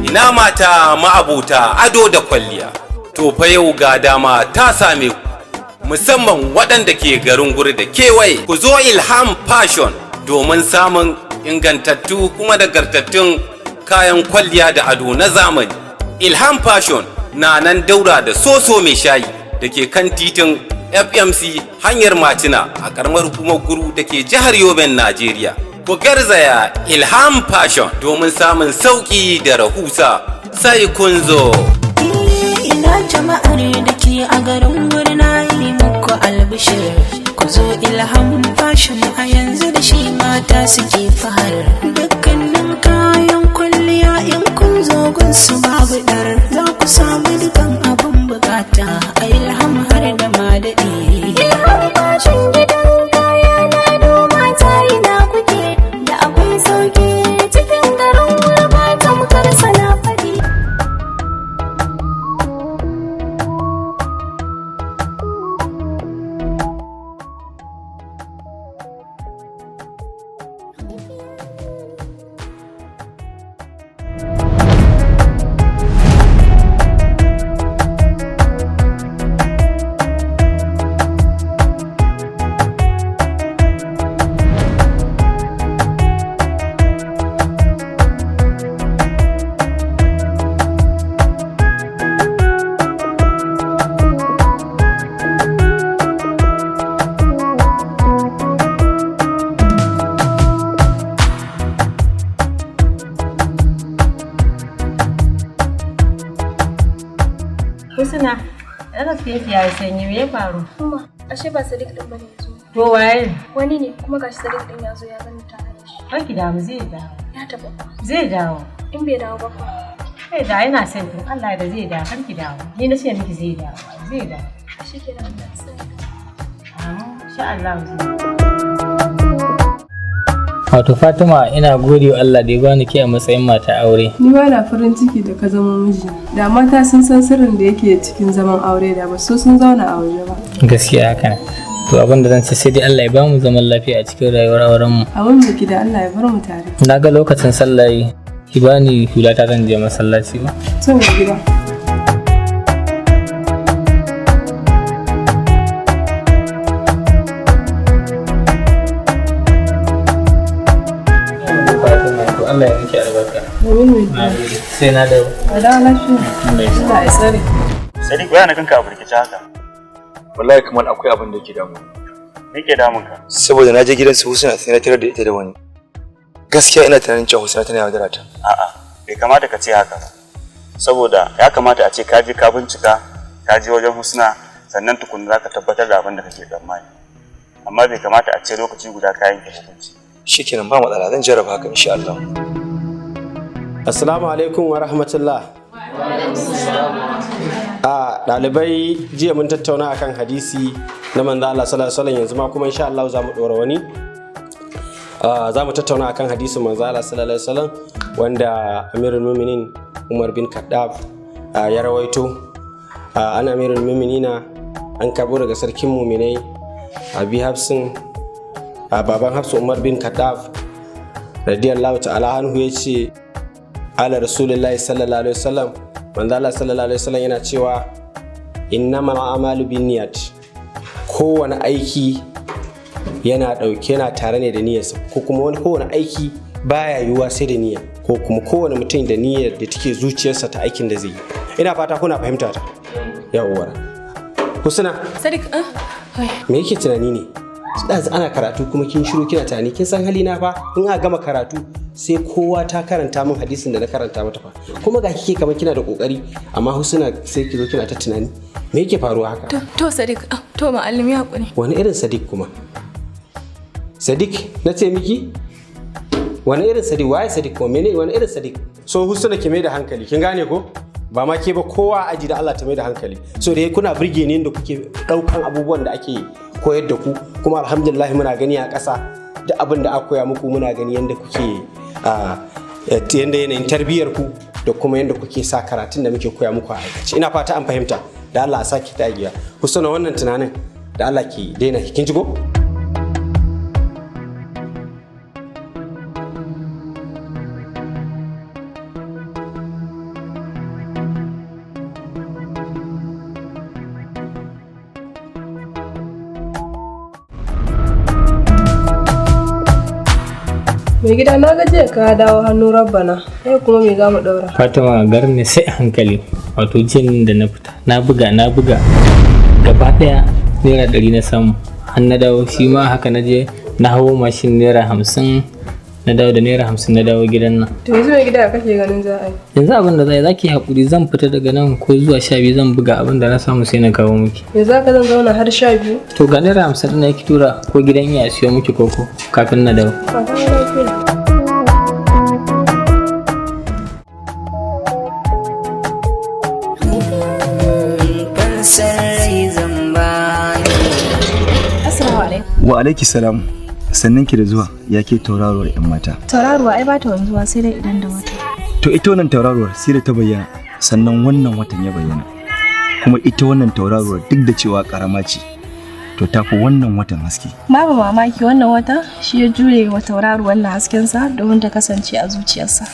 Ina mata ma'abota ado da kwalliya. To fa yau ga dama ta same ku. Musamman waɗanda ke garin Guri da kewaye. Ku zo Ilham Fashion domin samun ingantattu kuma nagartattun kayan kwalliya da ado na zamani. Ilham Fashion na nan daura da Soso Mai Shayi da ke kan titin FMC, hanyar Machina, a karamar hukumar Guru da ke jihar Yoben, Najeriya. Ku garzaya Ilham Fashion domin samun sauƙi da rahusa, sai kun zo. Ina jama'ar da ke a garin Wuri, na yi muku albishir. Ku zo Ilham Fashion, a yanzu da shi mata suke fahar. Dukkanin kayan kwalliya in kun zo gunsu babu ɗar. Za ku samu dukan abin bukata a Ilham, har da ma daɗi. Ilham Fashion, gidan kaya na ado, mata ina kuke, da akwai sauki cikin garin Gurba, tamkar sana faɗi. Husna, ɗan yake ya yi sanyi, me ya faru? Umma, ashe ba Sadiq din bane yazo. To waye? Wani ne kuma, gashi Sadiq din ya zo ya gani tare da shi. Kar ki damu, zai dawo. Ya tafi fa. Zai dawo. In bai dawo ba fa? Zai dawo, ina son kin Allah da zai dawo, kar ki dawo. Ni na ce miki zai dawo. Zai dawo. Shikenan, Allah ya sa. Amin, insha Allah zai dawo. Wato Fatima, ina gode wa Allah da ya bani ke a matsayin mata aure. Ni ba na farin ciki da ka zama mijina. Da mata sun san sirrin da yake cikin zaman aure, da ba su sun zauna a waje ba. Gaskiya haka ne. To abin da zan ce, sai dai Allah ya bamu zaman lafiya a cikin rayuwar auren mu. Abin mai gida, Allah ya bar mu tare. Na ga lokacin sallah yi, ki bani hulata, zan je masallaci ba. To mai gida. Fatima, to Allah ya miki albarka. Amin mai Na gida. gode. Sai na dawo. A dawo lafiya. Allah ya sa. Allah ya tsare. Sadiq, waya na kanka a burkice haka. Wallahi kamar akwai abin da ke damu. Me ke damun ka? Saboda na je gidan su Husna, sai na tarar da ita da wani. Gaskiya ina tunanin cewa Husna tana yaudara ta. A'a, bai kamata ka ce haka ba. Saboda ya kamata a ce ka je ka bincika, ka je wajen Husna, sannan tukunna za ka tabbatar da abin da kake tsammani. Amma bai kamata a ce lokaci guda ka yanke hukunci. Shikenan, ba matsala, zan jarraba haka insha Allah. Assalamu alaikum wa rahmatullah. A ɗalibai, jiya mun tattauna akan hadisi na manzo Allah sallallahu alaihi wasallam, yanzu ma kuma insha Allah za mu ɗora wani. Za mu tattauna akan hadisin manzo Allah sallallahu alaihi wasallam wanda Amirul Mu'minin Umar bin Khattab ya rawaito. An Amirul Mu'minina, an karbo daga sarkin muminai Abi Hafsin, baban Hafsu, Umar bin Khattab radiyallahu ta'ala anhu, ya ce ala Rasulullahi sallallahu alaihi wasallam, manzo Allah sallallahu alaihi wasallam yana cewa innamal a'malu binniyat, kowane aiki yana dauke, yana tare ne da niyyarsa, ko kuma wani kowane aiki baya yiwuwa sai da niyya, ko kuma kowane mutum da niyyar da take zuciyarsa ta aikin da zai yi. Ina fata kuna fahimta ta. Yawwa, Husna. Sadiq, ah. Ai. Me yake tunani ne? Ɗazu ana karatu kuma kin shiru kina tunani. Kin san halina fa, in aka gama karatu sai kowa ta karanta min hadisin da na karanta mata fa. Kuma ga kike kamar kina da kokari, amma Husna sai ki zo kina ta tunani. Me yake faruwa haka? To Sadiq, ah, to ma'allim, ya hakuri. Wani irin Sadiq kuma? Sadiq na ce miki? Wani irin Sadiq? Waye Sadiq kuma? Mene, wani irin Sadiq? So Husna, ki mai da hankali, kin gane ko? Ba ma ke ba, kowa a aji da Allah ta mai da hankali. So da kuna burge ni da kuke daukan abubuwan da ake koyar da ku, kuma alhamdulillah muna gani a ƙasa duk abin da aka koya muku, muna gani yadda kuke yadda yanayin tarbiyyar ku da kuma yadda kuke sa karatun da muke koya muku a aikace. Ina fata an fahimta. Da Allah a sake dagiya. Husna, wannan tunanin da Allah ki daina, kin ji ko? Mai gida, na ga jiya ka dawo hannu rabbana. Yau kuma me za mu ɗaura? Fatima, garin ne sai a hankali. Wato jin da na fita, na buga na buga. Gaba ɗaya ₦100 na samu. Har na dawo shi ma haka, na je na hawo mashin ₦50, na dawo da ₦50, na dawo gidan nan. To yanzu mai gida, ya kake ganin za a yi? Yanzu abin da zai zaki haƙuri, zan fita daga nan ko zuwa 12, zan buga abin da na samu sai na kawo miki. Yanzu haka zan zauna har 12? To ga ₦50 ɗin, ki tura ko gidan iya siyo miki koko kafin na dawo. A kawo lafiya. Fansar rai zan baki. Assalamu alaikum. Wa alaiki salam. Sannan ki da zuwa, ya ke tauraruwar 'yan mata. Tauraruwa ai bata wanzuwa sai dai idan da wata. To ita wannan tauraruwar sai da ta bayyana, sannan wannan watan ya bayyana. Kuma ita wannan tauraruwar, duk da cewa karama ce, to tafi wannan watan haske. Babu mamaki wannan wata shi ya jure wa tauraruwar na haskensa domin ta kasance a zuciyarsa.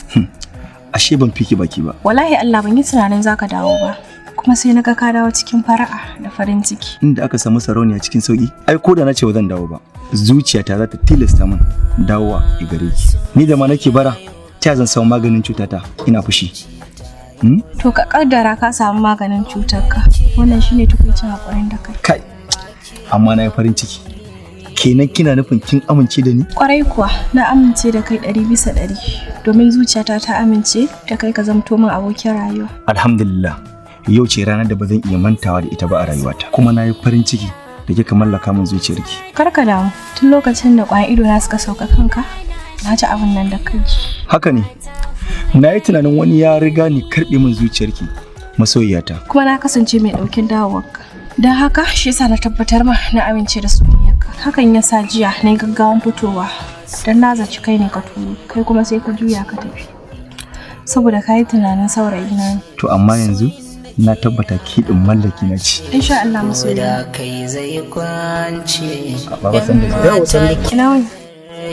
Ashe ban fiki baki ba. Wallahi Allah, ban yi tunanin zaka dawo ba. Kuma sai na ga ka dawo cikin fara'a da farin ciki. Inda aka samu sarauniya cikin sauki, ai ko da na ce ba zan dawo ba, zuciyata za ta tilasta min dawowa a gare ki. Ni da ma nake bara, ta zan samu maganin cutata ina fushi? Hmm? To ka kaddara ka samu maganin cutarka. Wannan shine tukuicin hakurin da kai. Kai, amma na yi farin ciki. Kenan kina nufin kin amince da ni? Kwarai kuwa, na amince da kai 100% domin zuciyata ta amince da kai ka zamto min abokin rayuwa. Alhamdulillah, yau ce ranar da ba zan iya mantawa da ita ba a rayuwata. Kuma na yi farin ciki da kika mallaka min zuciyarki. Kar ka damu, tun lokacin da ƙwayan ido na suka sauka kanka, na ji abin nan da kai. Haka ne, na yi tunanin wani ya riga ni karɓe min zuciyarki, masoyiyata. Kuma na kasance mai ɗaukin dawowarka. Don haka shi yasa na tabbatar ma na amince da soyayyarka. Hakan ya sa jiya na yi gaggawan fitowa don na zaci kai ne ka turo, kai kuma sai ka juya ka tafi. Saboda ka yi tunanin saurayi na ne. To amma yanzu na tabbata ki din mallaki na ce. Insha Allah, masoyiya. Da kai zai kwance. Baba, san da Yan mata. Ina wuni?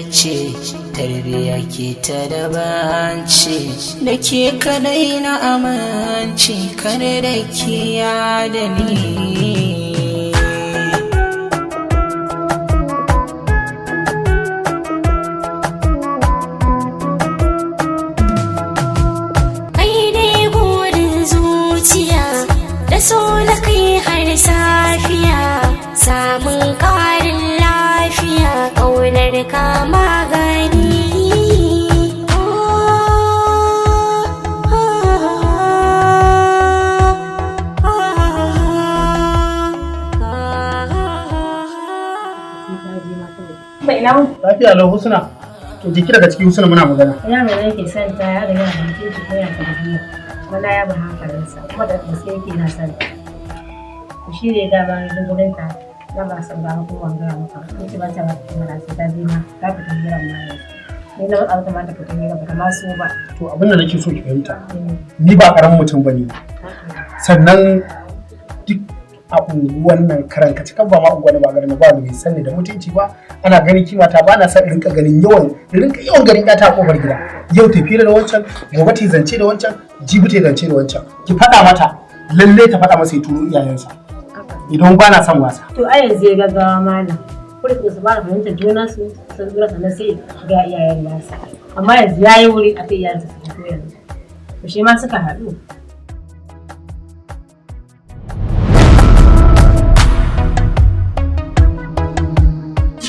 Ce tarbiya ke ta daban ce, da ke kadai na amince, kare da ke ya da ni. Kai dai burin zuciya da so na kai har safiya, samun ƙarin lafiya, ƙaunar ka magani. Ba ina mun. Lafiya lau, Husna. To jiki daga ciki, Husna, muna magana. Ina mai nake son ta, ya riga da mutunci ko ya tarbiyya. Wala ya ba hankalinsa kuma da gaske yake na son ta. To shi ne dama yanzu gurin ta na ba san ba ko ban gaya maka. Ni ce ba ta ba ta mara sai ta je ma ta fita hirar ma yanzu. Ni na matsa mata ma ta fita hirar, ba ta ma so ba. To abin da nake so ki fahimta, ni ba karamin mutum bane. Sannan duk a unguwan nan karan ka cikan ba ma unguwan ba garin ba mai sani da mutunci ba, ana ganin kimata. Ba na son in rinka ganin yawan in rinka yawan ganin ƴata a kofar gida, yau tafi da wancan, gobe ta zance da wancan, jibi ta zance da wancan. Ki faɗa mata lalle ta faɗa masa ya turo iyayensa idan ba na son wasa. To ai yanzu ya gaggawa malam. Kurkin su fara fahimtar juna su sun zura, sannan sai ga iyayen nasa. Amma yanzu ya yi wuri a kai iyayensa su fito yanzu. To shi ma suka haɗu.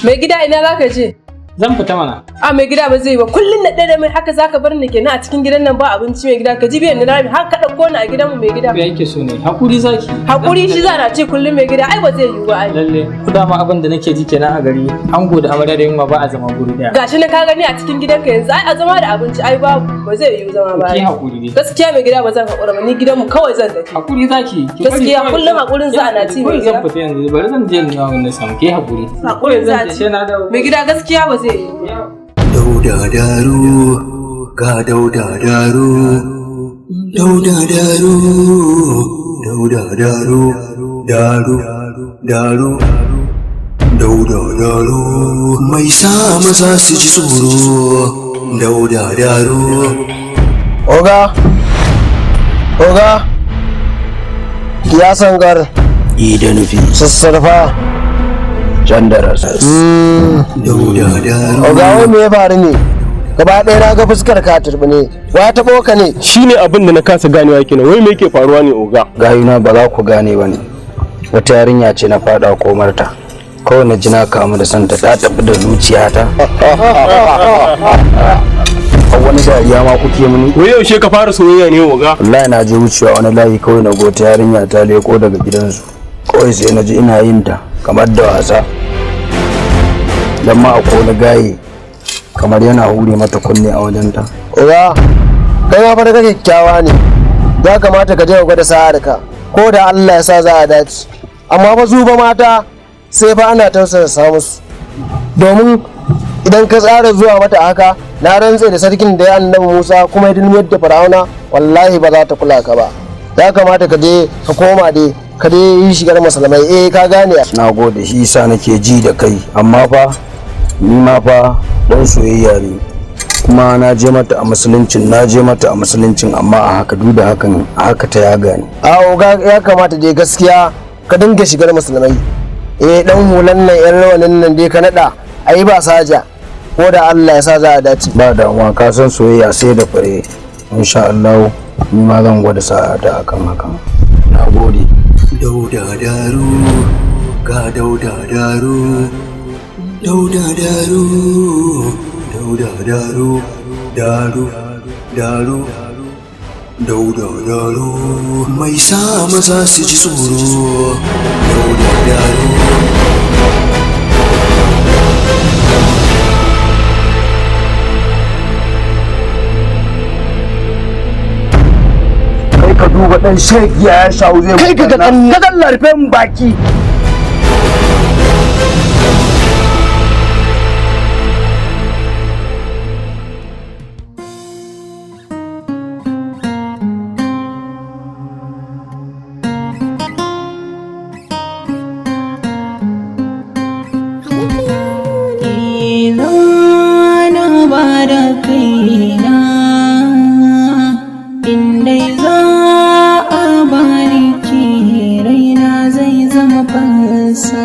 Mai gida, ina za ka je? Zan fita mana. A mai gida, ba zai yi ba. Kullum na ɗaya da mai haka zaka bar ni kenan a cikin gidan nan ba abinci. Mai gida, ka ji biyan ni rami har ka ɗauko ni a gidanmu, mai gida. Me yake so ne? Hakuri zaki. Hakuri shi za na ce kullum, mai gida, ai ba zai yiwu ba ai. Lalle. Ku dama abin da nake ji kenan a gari, ango da amarya da yunwa ba a zama guri daya. Gashi na ka gani a cikin gidanka yanzu, ai a zama da abinci ai babu, ba zai yiwu zama ba. Ki hakuri dai. Gaskiya mai gida, ba zan haƙura ba, ni gidanmu kawai zan tafi. Hakuri zaki. Ki bari Gaskiya kawai. kullum hakurin za na ci, mai Kawai zan gida. fita yanzu, bari zan je na wannan samu. Ki hakuri. Hakurin za Zan a je ci. sai na dawo. Mai gida, gaskiya ba zai yiwu ba. Dauda daru, ga dauda daru, dauda daru, dauda daru, daru, daru, dauda daru, mai sa maza su ji tsoro, dauda daru. Oga, oga, ya sangar. Ida nufi. Sassarfa. Jandaras. Dauda daru. Oga, wai me ya faru ne? Gaba ɗaya na ga fuskar ka turbine. Wa taɓo ka ne? Shine abin da na kasa ganewa kenan. Wai me yake faruwa ne, oga? Gayuna, ba za ku gane ba ne. Wata yarinya ce na fada komarta. Kawai na ji na kamu da santa, ta tafi da zuciyata. A wani dariya ma kuke mini. Wai yaushe ka fara soyayya ne, oga? Wallahi na je wucewa wani layi, kawai na gota yarinya ta leko daga gidansu. Kawai sai na ji ina yin ta kamar da wasa. Dan ma akwai wani gaye kamar yana hure mata kunne a wajenta. Oga, kai ma fa da kake kyakkyawa ne. Ya kamata ka je ka gwada sa'ar ka. Ko da Allah ya sa za a dace. Amma fa su ba mata sai fa ana tausasa musu. Domin idan ka tsara zuwa mata haka, na rantse da sarkin da ya annabi Musa kuma ya dulmiyar da Fir'auna, wallahi ba za ta kula ka ba. Ya kamata ka je ka koma dai ka dai yi shigar musulmai, eh, ka gane. Na gode, shi yasa nake ji da kai, amma fa ni ma fa dan soyayya ne, kuma na je mata a musuluncin, na je mata a musuluncin, amma a haka, duk da hakan, a haka ta yaga ni. A oga, ya kamata dai gaskiya ka dinga shigar musulmai, eh, dan hulan nan, yan rawanin nan dai ka nada ayi ba saja, ko da Allah ya sa za a dace. Ba damuwa, ka san soyayya sai da fure. Insha Allah ni ma zan gwada sa'a ta akan hakan. Na gode. Dauda daru, ga Dauda daru, Dauda daru, Dauda daru, daru, daru, Dauda daru, mai sa maza su ji tsoro, Dauda daru. Kai, ka duba dan shegiya ya shawo zai Kai, ka ga ka dalla, rufe mun baki. Na ba da kaina indai za a bani ke, raina zai zama fansa.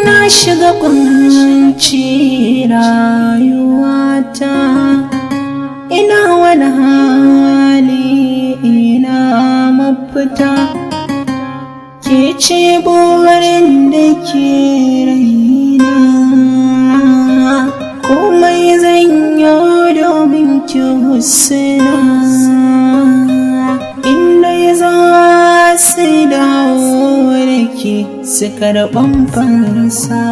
Na shiga kunci rayuwata, ina wani hali, ina mafita? Ke ce burin da ke raina, komai zan yi domin ki husna. Inda za su dawo da ke, su karɓan fansa.